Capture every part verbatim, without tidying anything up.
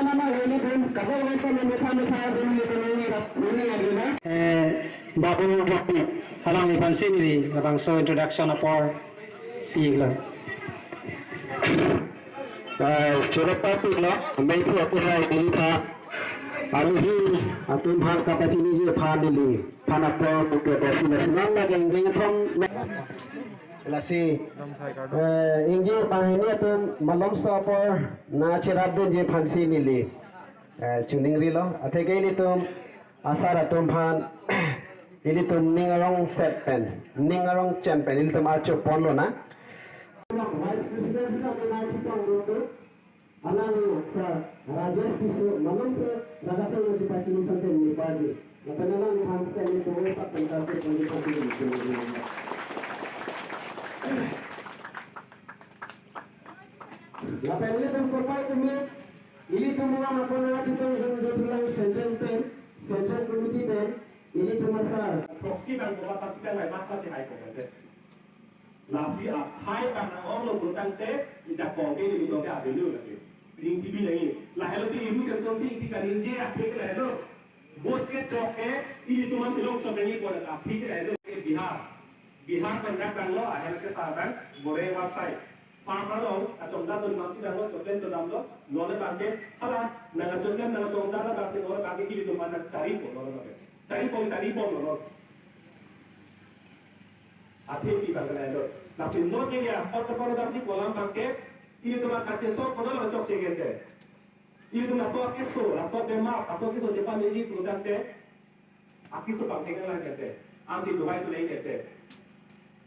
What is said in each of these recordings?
Nama ini pun kabel wasa membuka muka dulu itu ini ini lagi na. Eh, Babu Rapi, halang ni pansin ini, labangso introduction apor pilo. Eh, surat pasik lo, ambil itu aku hai dulu pak. Aruhi, atum hal kapasini je phan dulu. Phan apor buka dasi nasional lagi yang thom. Lasi, eh, ingjir banghini atum malomso apor nangcherapdunji aphansi neli, eh, choningrilo. Atheke ilitum asar atum aphan, ilitum ning arong set pen, ning arong chen pen, ilitum archo ponlonang. Vice President sita kena chipang rodo. Alangli sir Rajesh Tisso, malomso ragateng lo chipachini sante ni party. Lapen alangli aphan sita ni puro pak tengkar ke panggi panggi ni puro ni. Lapen ilitum kopai kumi, ilitum uang akona ilitum jung jung lang Central pen, Central Committee pen, ilitum asar. Proxy bang kopa pasti kan lai mat pasti hai ko kan. Lasi aphai bang nang-onglo pulotangte, ijakong ke ilitum ke avenue lagi. Ring sibi lagi. Lahelo si ibu Semson si ingti kaningje aphai ke lahelo. Vote kechok ke, ilitum an silong chok lagi pon aphai ke lahelo. Bihar. Bihar pen dak bang lo, ahel ke sa bang, Boreng Vasai. Farm along, achomdadun masi bang lo, choklen chodam lo, nonle bang ke, hala, nang achoklen, nang achomdad, bang ke, nonle bang ke, ilitum an nang chari pon, nonle bang ke. Chari pon, chari pon, nonle. Athe pi bang ke lahelo. Lasi non ke ya, hot apor damji pu alam bang ke, ilitum an kachesok kono lo chokche gente. Ilitum laso akeso, laso bemar, laso akeso chepameji pulotangte, akeso bang ke nang gente. Ansi dawai sulai gente.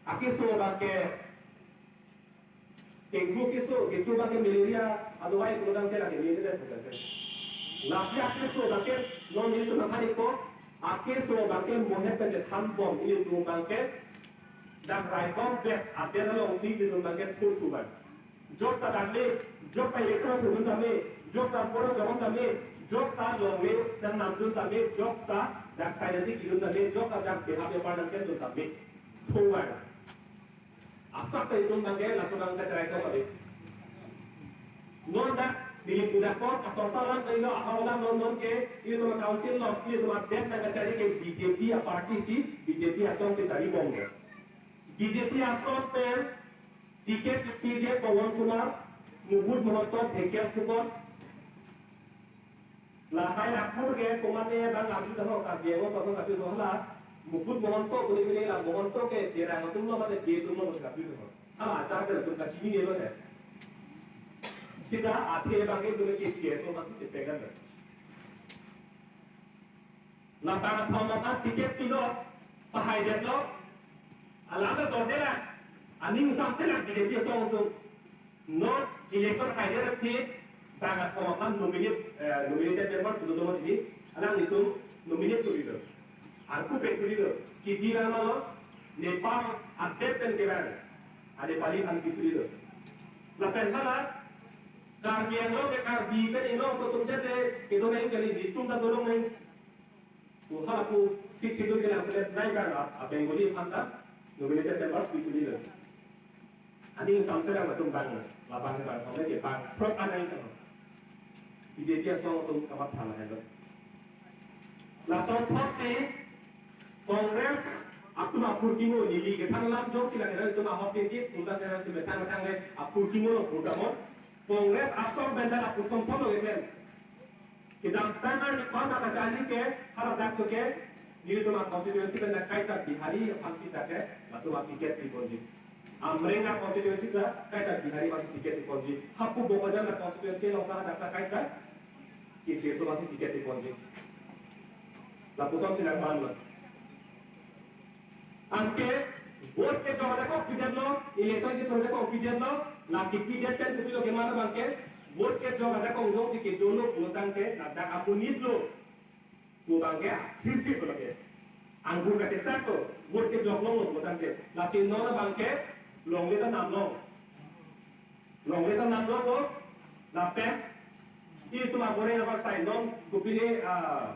Akeso bang ke, dengue keso, keso bang ke malaria adawai pulotangte lake malaria pulotangte. Lasi akeso bang ke, non ilitum matha di ko, akeso bang ke mohet pen chethan bom ilitum bang ke, dak raikom bet, adet alongsi ilitum bang ke thur thu bang. Jok ta dak le, jok ta election thurun tame, jok ta poro jokon tame, jok ta longle nang namdun tame, jok ta dak sai nati kilun tame, jok ta dak beha bepar nang kendun tame. Thur bang. Asap ta itum bang ke laso bang kacherai kong ave. Non dak neli pu dak pon, asor salam ta ilo, ahok alam non non ke, ilitum a-council lo, ilitum adet nang kachari ke B J P a-party si, B J P asong kachari bom lo. B J P asong pen, ticket kepiji Pawan Kumar, Mukut Mahanta, Dhekial Phuket. Lahai akur ke komatne bang arju dam ho, Karbi Anglong asong arju dam hala, Mukut Mahanta, kuni kuni la Mahanta ke derang atum lo mane de atum lo mane arju dam ho. Hala achar ke atum kachinine lo he. Sita athe bang ke atum ke C S O masi chepekan lo. Lapen athom athom ticket pilo, pahaidetlo, alam ta dordela, aning samse la B J P asong atum. Non election haidet aphi, bang athom athom nominate, eh, nominated member tudo domo ini, alanglitum nominate kurilo. Arku pe kurilo, kipi bang malo, Nepal adet pen kevang, a Nepali aphan pi kurilo. Lapen hala, Karbi Anglong ke Karbi pen inglong so atum jate, kedo nang kali, netum ta dolong nang. Pu hala pu Sixth Schedule ke langselet nai kan a, a Bengali aphan ta nominated members pi kurilo. Aning samse lang atum bang, labang bang, samse ke bang, prok anai kan. B J P asong atum kamatha lahelo. Laso thotsi Congress atum apurkimo neli kethan alam jongsi lake atum ahok ke, atum ta atum methang methang le apurkimo lo program. Congress asong benda lapuson thon lo eken. Kedamtang arni kona kachali ke, haladak choke, nelitum a-constituency pen kaita Bihari aphansi ta ke, latum a-ticket pi ponji. Amreng a-constituency ta kaita Bihari aphansi ticket pi ponji. Hapu Bokajan a-constituency along ta dak ta kaita, K C S O aphansi ticket pi ponji. Lapuson si nang man lo. Anke vote kejok ajakong pidetlo, election kejok ajakong pidetlo, lake pidet pen kopilo kemana bang ke, vote kejok ajakong jongsi kedolo pulotangte, ladak amonit lo. Pu bang ke, hirjip lo ke. Anggur kachesak lo, vote kejok longlo pulotangte. Lasi non bang ke, longle ta namlong. Longle ta namlong lo, lapen, itum abore abar sai non, kopine, ah,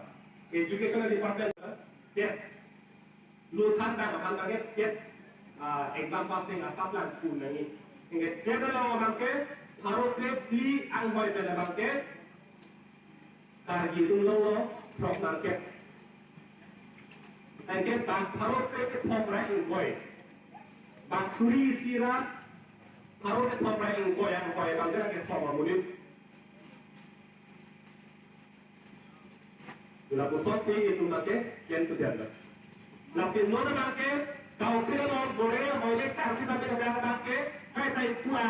education department, ya. Lothan bang aphan bang ke, ah, exam pass ning asap lang pu nangji. Hingke TET along bang ke, pharo phli anghoi pen bang ke, Karbi atum longlo throk nangkep. Nangkep bang pharo kre kethom ra ingkoi. Bang suri isi ra pharo kethom ra ingkoi, ingkoi bang kre kethom amonit. Lapusonsi itum lake ken sudian lo. Lasi non abangke council along bore hoile karsi bangke abangke hai tai kua.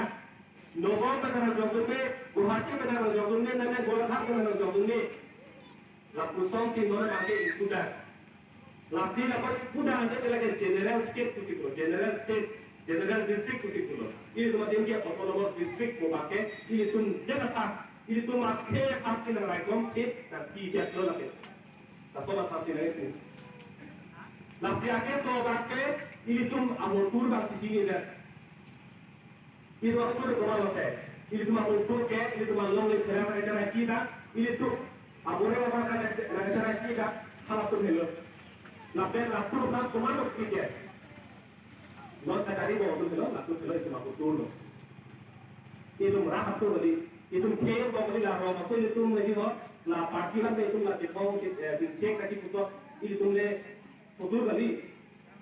Nagaon pen nangjokdunde, Guwahati pen nangjokdunde, nane Golaghat pen nangjokdunde. Lapusonsi non abangke ingkuda. Lasi lapu ingkuda ante ke lake general state pusi pulo, general state, general district pusi pulo. Ilitum adim ke autonomous district pu abangke, ilitum dia dapat, ilitum akhei akhei nang raikom thip nangpidetlo lake. Laso la pasti nang itu. Lasi akeso abangke, ilitum ahormu abang sisi ngidet. Ilitum ahormu komat lote. Ilitum ahormu ke, ilitum alongle pherang rengchar achi ta, ilitum abore abang rengchar achi ta, halatum helo. Lapen latum na komat lo kike. Non katari bo atum helo, latum helo ilitum ahormu lo. Ilitum rap atum kali, ilitum khem bo kali, la rom atum ilitum lagi ho, la party lam ilitum la chepong, eh, chingchek kachi putok, ilitum le putur kali.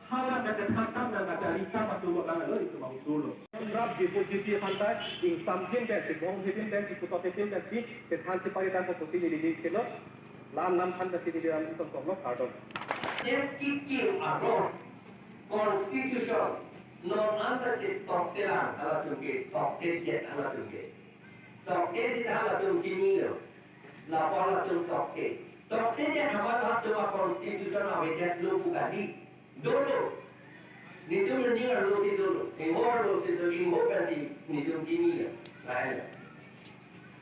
Hala na kethan tap na kachari tap atum abang lo itum abang putur lo. Rap Diphu G P aphan ta ingsamjin pen si, bong hitin pen si, putok hitin pen si, kethan si pari tangko pusi neli di kelo. Lam lam than ta si neli ram itum toklo, kardom. State kekim arong constitution non anta chetoktelang halatum ke, toktedet halatum ke. Tokte sita halatum chinilo. Lapu halatum tokte. Toktedet amat halatum a-constitution avedetlo pu kali. Dolo. Netum ning arlo si dolo. Ingho arlo si dolo. Ingho pensi netum chinilo. Lahenlo.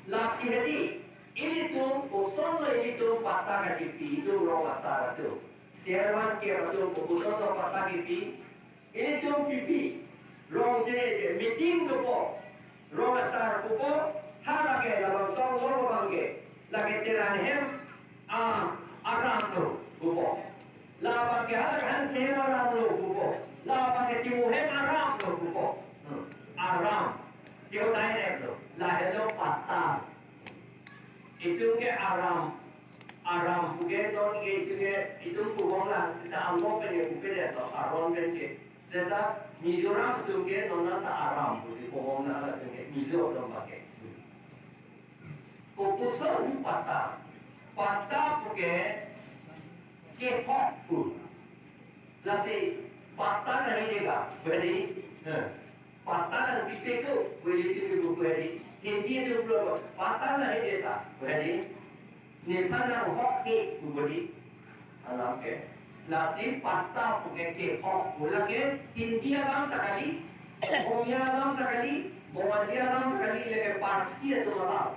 Lasi hedi. Ilitum kosonlo ilitum patta kachipi. Itum rong asar atum. Chairman ke atum kosonlo patta kipi. Ilitum pipi, rong je je meeting dopo, rong asar pupo, ha lake labang song lo abangke, lake Teron ahem, a, aram lo pupo. Labangke ha lake Hanse ahem aram lo pupo. Labangke Timung ahem aram lo pupo. Hmm. Aram. Theo direct lo. Lahelo patta. Itum ke aram. Aram puke non ke itum ke itum kubong lang seta angkok pen ke pupe de to aron pen ke. Seta Mizoram atum ke non ta aram pusi kubong lang atum ke Mizo atum abangke. Kopuson si patta. Patta puke kehok pu. Lasi patta nahi dega, bhadi. Heh. Patta nangpipe ko, bhadi tu ko bhadi. Hindi tu bro, patta nahi dega, bhadi. Nephan nanghok ke, bhadi. Alam ke. Lasi patta puke kehok, pu lake Hindi alam ta kali, Omiya alam ta kali, Bongali alam ta kali, lake Parsi atum alam.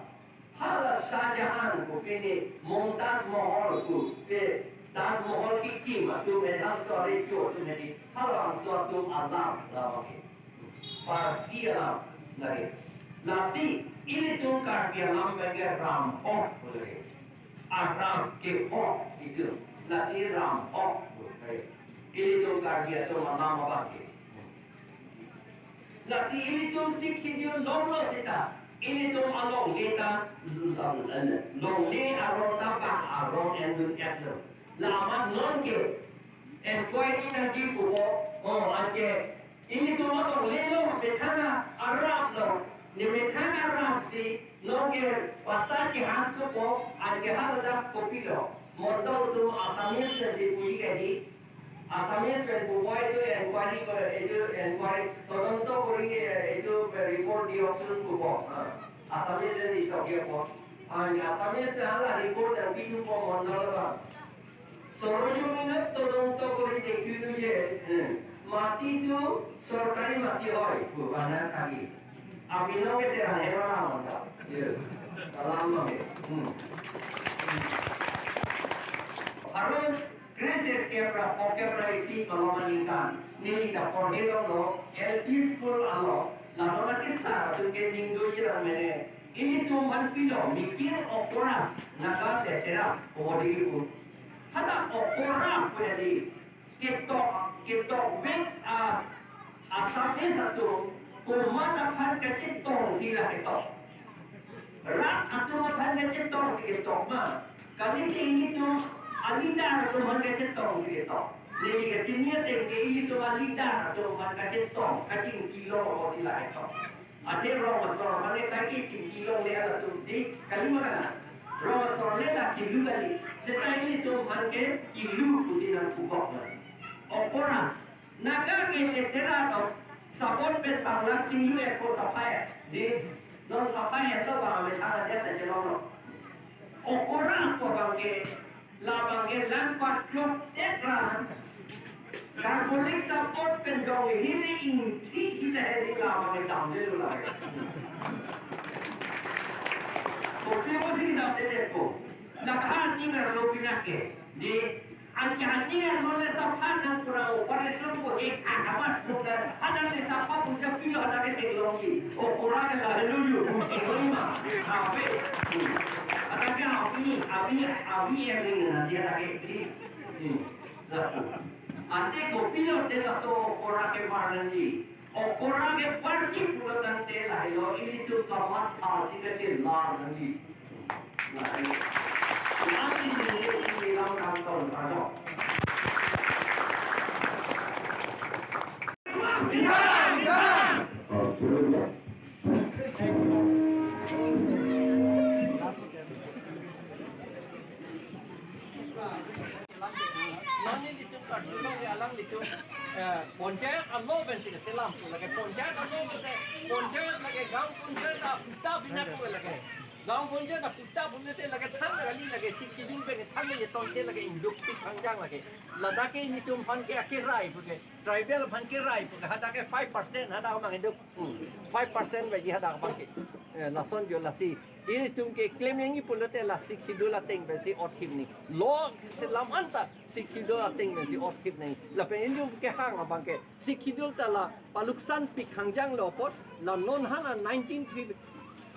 Hala Shah Jahan pu pine Mumtaz Mahal pu pe Taj Mahal kekim atum, enhance story cho atum hedi. Halabangso atum alam lama ke. Parsi alam lake. Lasi ilitum Karbi alam abangke ramhok pu lake. Aram kehok itum. Lasi ramhok pu lake. Ilitum Karbi atum alam abangke. Lasi ilitum Sixth Schedule longlo seta, ilitum alongle ta, longle arong ta bang arong endun etlo. La amat non ke enquiry nangji pupo, oh, anke ilitum alongle lo, methang aram lo, ne methang aram si, non ke patta chehang thupo, anke haladak kopilo. Mondol atum Assamese si puji kadi, Assamese pen pupo, itum enquiry kore, itum enquiry, তদন্ত কৰি, eh, itum report দিয়কচোন pupo. Ah, Assamese pen itok diya po. Ah, Assamese pen hala report nangpi thupo mondol abang. সৰজমিনত তদন্ত কৰি দেখিলো যে, hmm, মাটিটো চৰকাৰী মাটি হয়, pu bana thagi. Apni non ke Teron ahem aram ta. Ye. Alam lo ye. Hmm. Harus krisis kepra, pokepra isi malom aningkan. Neli ta porhe longlo, L P school along, la non asisa atum ke ning do-i rang mene. Ilitum man pilo, mikir okora, Naga veteran, pu hedi pu. Hala okora pu hedi. Ketok, ketok vek a, Assamese atum, komat aphan kachetong si la ketok. Rat atum aphan kachetong si ketong ma. Kali te ilitum a-leader atum aphan kachetong si ketong. Neli kachini ateng ke ilitum a-leader atum aphan kachetong, kachingki long apot ila ketong. Athe rong asor aphan ke kachingki longle halatum di kali ma kana. Rong asor le la kilu kali. Seta ilitum aphan ke kilu pusi nangkokok na. Okora. Naga ke te tera to. Sapot pen panglang chinglu-etpo sapha-et. Di, non sapha-et lo bang me sara det ta chelong lo. Okora ko bang ke, labang ke lang patlok tek ra. Karbonate sapot pen jong hini ingthi sita hedi labang ke damde lo la. Kopi mo si damde det ko. Lakha ni ngarlo pinake. Di, anke aning arlo le sapha nangkurang operation ko ek akamat program. Hadak le sapha puja pilo hadak ke theklongji. Okora ke la helu yu. Eklong ma. Ape. Hadak ke api, api, api ering na dia hadak ke. Hmm. Ante kopilo te laso okora ke varnanji. Okora ke parji pulo tangte lahelo ilitum kamatha si kachelar nangji. Lahelo. Nanti neli si lam kantong kado. Non nelitum karjulong ke alanglitum, eh, panchayat arlo pensi keselam pu lake panchayat arlo pute, panchayat lake gaon panchayat aputa bina pu lake. Gaon panchayat aputa pulote lake than kali lake Sixth Schedule pen than kali tangte lake induk pik hangjang lake. Ladak ke nelitum aphan ke akerai puke, tribal aphan kerai puke, hadak ke five percent hadak mang induk. Hmm. Five percent baji hadak abang ke. Eh, lason jo lasi. Ilitum ke claim nangji pulote la Sixth Schedule ateng pensi othip nangji. Law selam anta Sixth Schedule ateng pensi othip nangji. Lapen ilitum kehang abang ke. Sixth Schedule ta la paluksan pik hangjang lo apot la non hala nineteen fifty,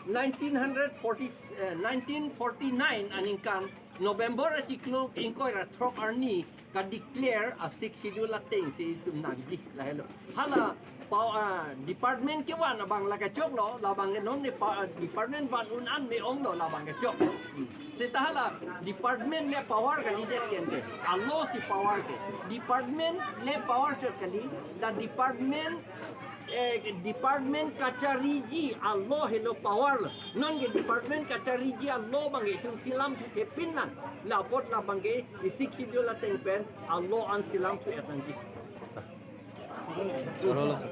nineteen forty, eh, nineteen forty-nine aningkan November asiklo ingkoi ra throk arni ka-declare a-Sixth Schedule ateng si itum nangji lahelo. Hala pa-, ah, department kevan abang la kechoklo, labang ke non ne pa-, ah, department van un an me-onglo labang kechok. Hmm. Seta hala department le power kalidet ke ante. A-law si power ke. Department le power chot kali, la department, eh, department kachariji a-law helo power lo. Non ke department kachariji a-law abang ke itum selam thuthe pin nang. La apot labang ke Sixth Schedule ateng pen a-law an selam thu-et nangji. Aro lo, sir.